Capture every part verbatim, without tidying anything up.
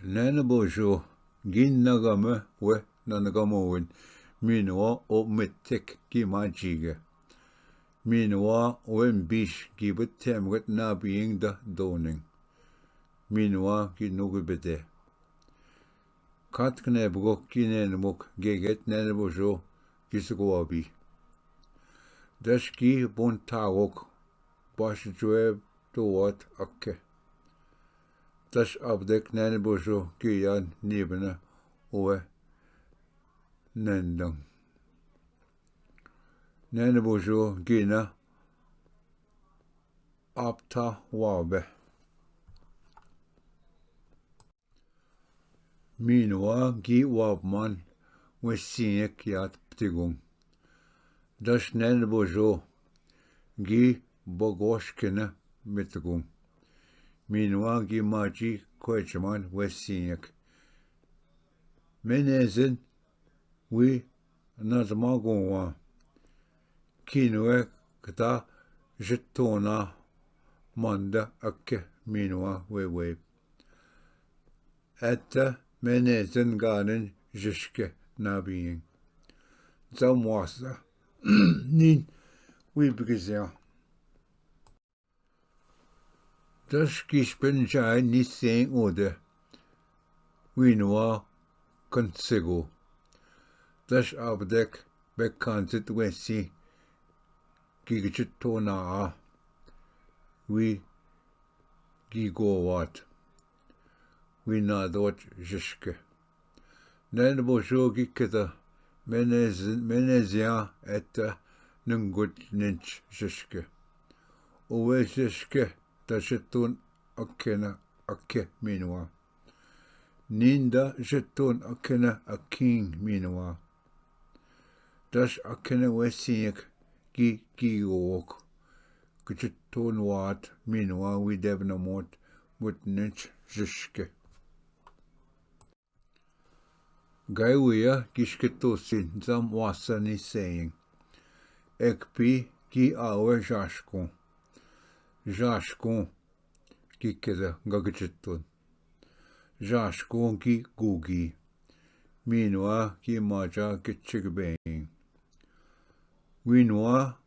नैन बोजो, गीन नगम वे ननगम ओवन, मीनवा ओ मित्तेक की माँ जीगे। मीनवा ओवन बीश की बत्थे मगत ना बीएंग द दोनिंग। मीनवा की नुग बिदे। खातक ने बगो की नैन मुख गेगेत नैन बोजो की सुगवा भी। दश की बोन थागोक बाश जोए तो वात अक्के। दश अब देख नैन बोजो की यान नीबन ओवे नैन दंग। नैन बोजो की ना आप था वाबे। मीनवा गी वापमान वे सीएक यात पतिगुंग। दश नैन बोजो गी बगोश किन मितगुंग। मीनवा गी माची खोचमान वे सीएक। मैंने जिन वी नजमा गोवा। किनवे कता जितोना मंद अक्के मीनवा वे वे। एत्ता मैंने जन गारन जिसके ना बीएं। जम वासा नीन वी बिगजिया। दश किश पेन जाय निसें ओदे। वीनवा कंसेगो। दश आबदेक बेकांसित वेसी। गिगचित तो ना आ। वी गिगोवात। वी नादोच जिसके। नैन बोजो गिकता। मैंने ज-, मैंने ज्या एता नंगुट निंच जिसके। ओवे जिसके दशतुन अक्के न अक्के मीनवा। नींदा जितोन अखेन अखीं मीनवा। दश अखेन वैसियक की की ओक। कचितोन वात मीनवा विदेव नमोत गुतनिच जिसके। गैवया किसके तोसी जम वासनी सेयिंग। एक पी की आवे जाशकों। जाशकों की केदा गगचितोन। जाशकों की गुगी। मीनवा की माचा किच्चिक बेइंग। वीनवा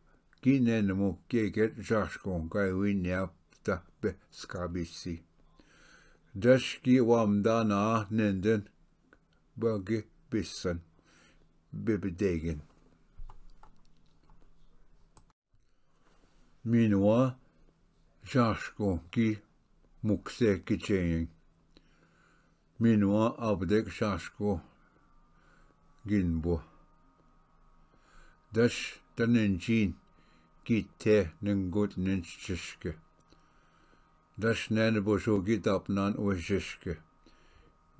की नैनमो के के जाशकों गैवी न्याप ता बेस्का बिसी। दश की वामदाना नैंदन बगे बिसन बेबदेगिन। मीनवा जाशकों की मुख से किचेयें। मीनवा आबदेक जाशकों गिनबो। दश तनेंजीन की थे नंगोत निंच जिसके। दश नैन बोशो की तापनान ओवे जिसके।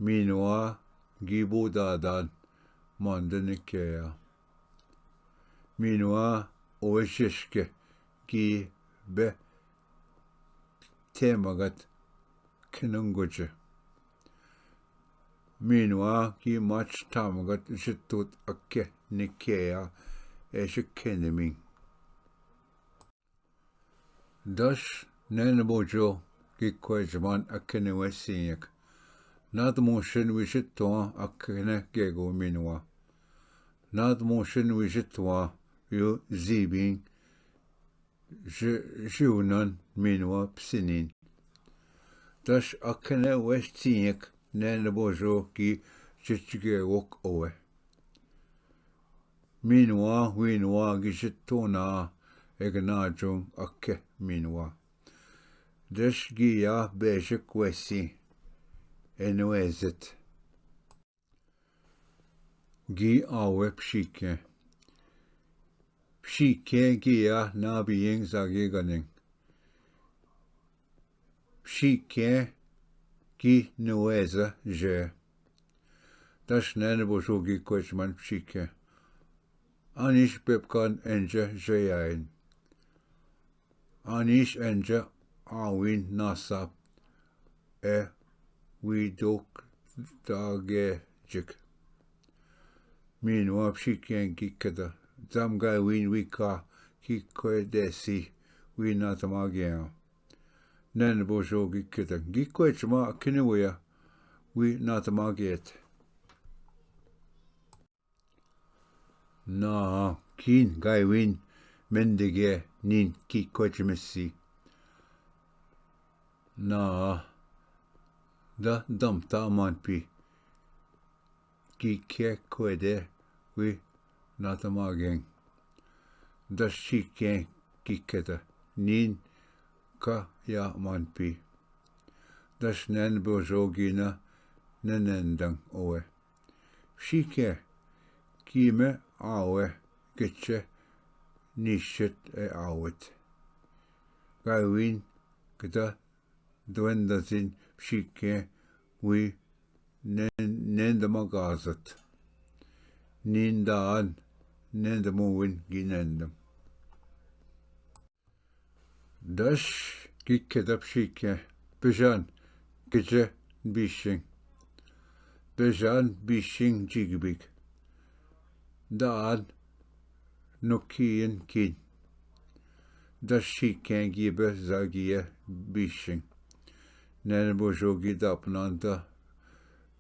मीनवा गी बो दादान मांदन केया। मीनवा ओवे जिसके की बे थे मगत खिनंगुच। मीनवा की मच ठामगत जितुत अक्के निकेया एश खेंदमिंग। दश नैन बोजो की कोई जमान अक्के ने वैसियक। नात मोशन विशित तो अक्के ने गेगो मीनवा। नात मोशन विशित वा यो जीबिंग जि-, जिवनन मीनवा पसिनीन। दश अखने वैसियक नैन बोजो की चिचगे वोक ओवे। मीनवा, वीनवा, गिशितोना, एक नाचुंग अखे मीनवा। दश गिया बेशक वैसी, एनवेजित। गी आवे पशीके। पशीके गिया ना बियेंग जागे गनेंग। पशीके की नवेज जे। दश नैन बोशो की कोचमन पशीके। अनिश पेपकान एंजे जे आइन। अनिश एंज आविन नासा ए वीदोक दागे जिक। मीनवा पशीकें की कदा जमगा वीन वीका की कोई देसी वीना तमा गया। नैन बोशो की कदा गी कोई चमा अखिने वया। वी नातमा गेत। ना, कीन गायवीन मेंदगे नीन की कोच मिस्सी। ना, द दमता मान पी। की खे कोयदे वी नातमा गेंग। दस शीकें की खेत नीन का या मान पी। दस नैन बोजोगी न नैन दंग ओवे। शीकें की में आवे किच्चे निश्चित ए आवत। गायवीन किता द्वंदसिन शीकें वी ने-, नेंदमा गाजत। नींदान नेंदमुविन गी नेंदम। दश की खेदप शीकें पिजान किचे बीशिंग। पिजान बीशिंग जिगबिग। दान नुखियन किन। दश शीकें गिबे जागिये बीशिंग। नैन बोजोगी दापनान द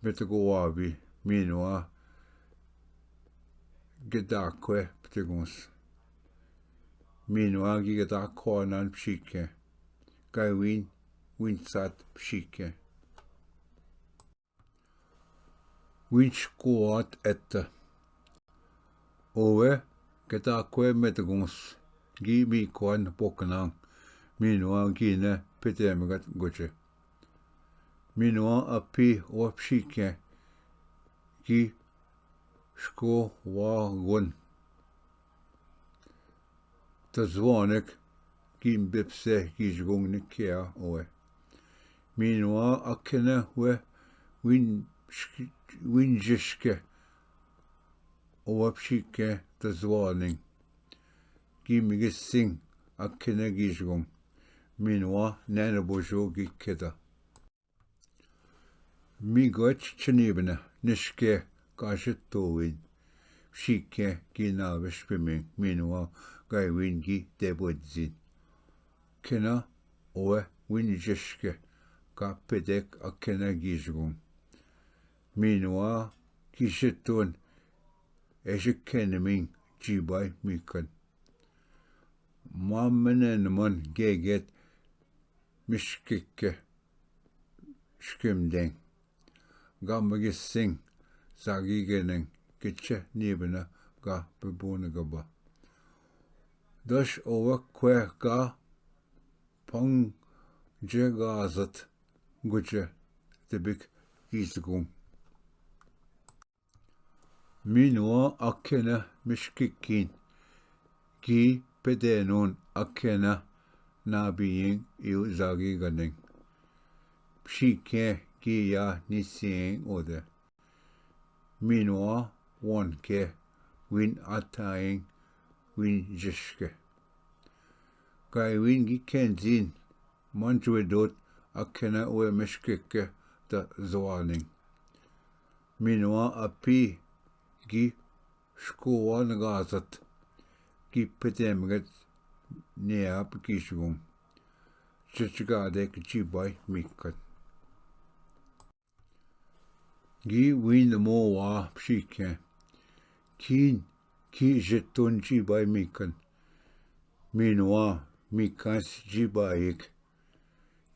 मितगो वावी मीनवा गिदाक्वे पतिगुंस। मीनवा गी गिदाक्वा नान पशीकें। गायवीन विंसात पशीकें। विंच कुआत एत्त। ओवे गिदाक्वे मेतगुंस गी मीकवान पोकनांग। मीनवा गीने पितेमगत गुचे। मीनवा अपी व पशीकें गी शको वा गुन। तजवानक की बेपसे की जगोंग ने किया ओए। मीनवा अखेने वे विंजशके ओवपशीके तजवानिंग। की मिगिसिंग अखेने की जगोंग। मीनवा नैन बोजो की खेता। मिगोच चनीबना निष्के काशत तोविन। पशीके की नाविश पिमिंग मीनवा गायविन की देबोजिन। खेना ओवे विंजशके का पेदेक अखेना गीजगुन। मीनवा की शतोन एशकेन मिंग जीबाई मीकन। मामने नमन गेगेत मिशकिके शकिम दें। गा मगिसिंग जागी गेनें किच्चे नीबना गा पिबून गबा। दश ओवक क्वे गा पंग जे गाजत गुजे तिबिक गीजगुं। मीनवा अखेना मिशकिकीन की पेदेनून अखेना नाबियें इव जागी गनें। पशीकें की या निसियें ओदे। मीनवा वोनके विन आतायें विंजशके। गायविन की खेंजीन मंच वे दोत अखेना वे मिशकिके तजवानिंग। मीनवा अपी की शकोवा नगाजत की पितेमगत नेयाप की शगुं। चचगादे की जीबाई मीकन। गी विंद मोवा पशीकें। कीन की जितुन जीबाई मीकन। मीनवा मीकांस जीबाईक।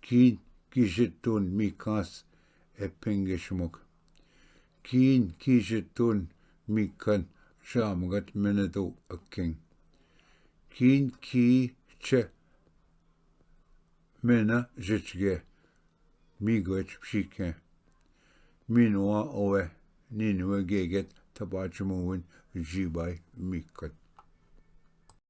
कीन की जितुन मीकांस एपेंगेशमुक। कीन की जितुन मीकन शामगत मेनदो अकें। कीन की चे मेना जिचगे। मिगोच पशीकें। मीनवा ओवे नीनवे गेगेत थपाच मुविन जीबाई मीकत।